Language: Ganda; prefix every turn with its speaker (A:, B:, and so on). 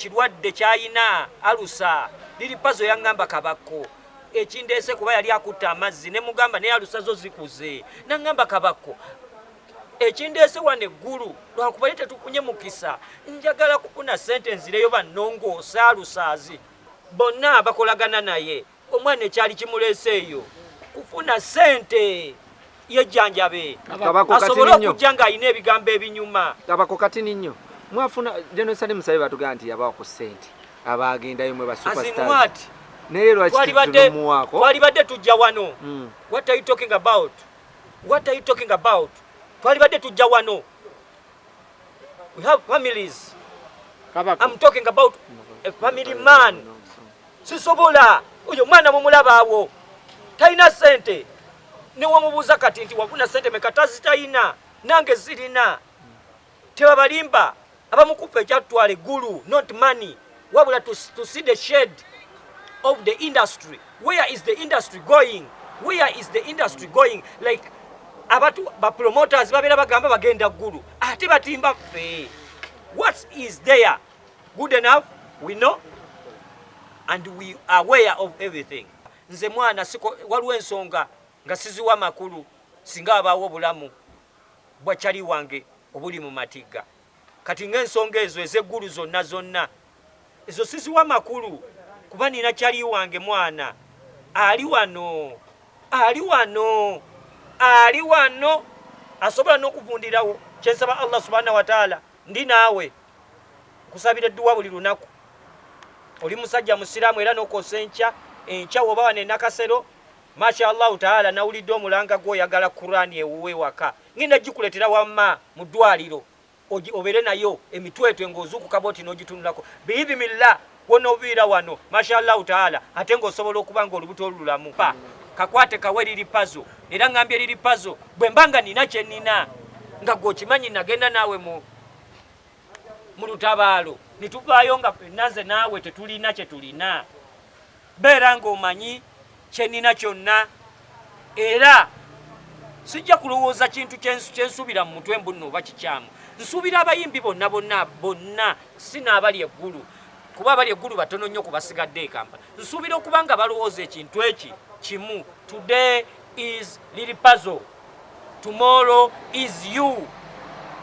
A: Kirwadde kyayina ulcer. Lil Pazo yaŋŋamba kabakko ekindeese kuba yali akutta amazzi, ne mugamba naye ulcer zo zikuze. Naŋŋamba, "Kabakko, ekindeese wano eggulu lwakuba ye tetufunye mukisa, njagala kufuna sente nzireyo bannongoose ulcers." Bonna abakolagana naye, omwana ekyali kimuleese eyo kufuna sente yejjanjabe
B: Kabako
A: asobole
B: katini nnyo.
A: okujja ng'alina ebigambo ebinyuma.
B: Kabako katini nnyo. Mwafuna General Salim Musabe, batugamba nti yabawa ku ssente abagendayo mwe ba
A: As in
B: superstars.
A: what?
B: Naye lwaki tumuwaako?
A: Twalibadde tujja wano. What are you talking about? What are you talking about? Twalibadde tujja wano? We have families.
C: Kabaka.
A: I'm talking about a family man. Sisobola. Oyo mwana mumulabaawo talina sente. Newamubuuza kati nti wafuna sente meka, tazitalina. Nange zirina. Tebabalimba abamukufa. Ekyatutwala eggulu, not money, wabula to see the shade of the industry. Where is the industry going? Where is the industry going? Like abatu bapromoters babeera bagamba bagenda ggulu, ate batimba ffe. What is there good enough? We know and we are aware of everything. Nze mwana siko, waliwo ensonga nga siziwa makulu singa abaawo obulamu bwakyali wange obuli mu matigga. Kati ng'ensonga ezo ez'eggulu zonna zonna ezo siziwa makulu kuba nina kyali wange, mwana ali wano, ali wano, ali wano, asobola n'okuvundirawo. Kyensaba Allah subhanahu wataala, ndi naawe nkusabira edduwa buli lunaku. Oli musajja musiraamu era n'okosa enkya enkya woba wano enakasero, masha Allahu taala, nawulidde omulanga gw'oyagala Kurani ewuwe waka, ngenda gikuleetera wamma mu ddwaliro obeere nayo emitwetwe ng'ozuukuka bwoti n'ogitunulako biidhinillah. Wonooviira wano, masha Allahu taala, ate ng'osobola okuba nga olubuto olulamu pa kakwate kawe Lil Pazo. Era ŋŋambye Lil Pazo, bwe mba nga nina kye nina, nga gwe okimanyi nagenda naawe mu lutabaalo ne tuvaayo nga ffenna nze naawe tetulina kye tulina, beera ng'omanyi kye nina kyonna. Era sijja kulowooza kintu kyensuubira mu mutwe mbu nno oba kikyamu. Nsuubira abayimbi bonna bonna bonna, si n'abali eggulu, kuba abali eggulu batono nnyo ku basigadde e Kampala. Nsuubira okuba nga balowooza ekintu eki kimu: today is Lil Pazo, tomorrow is you.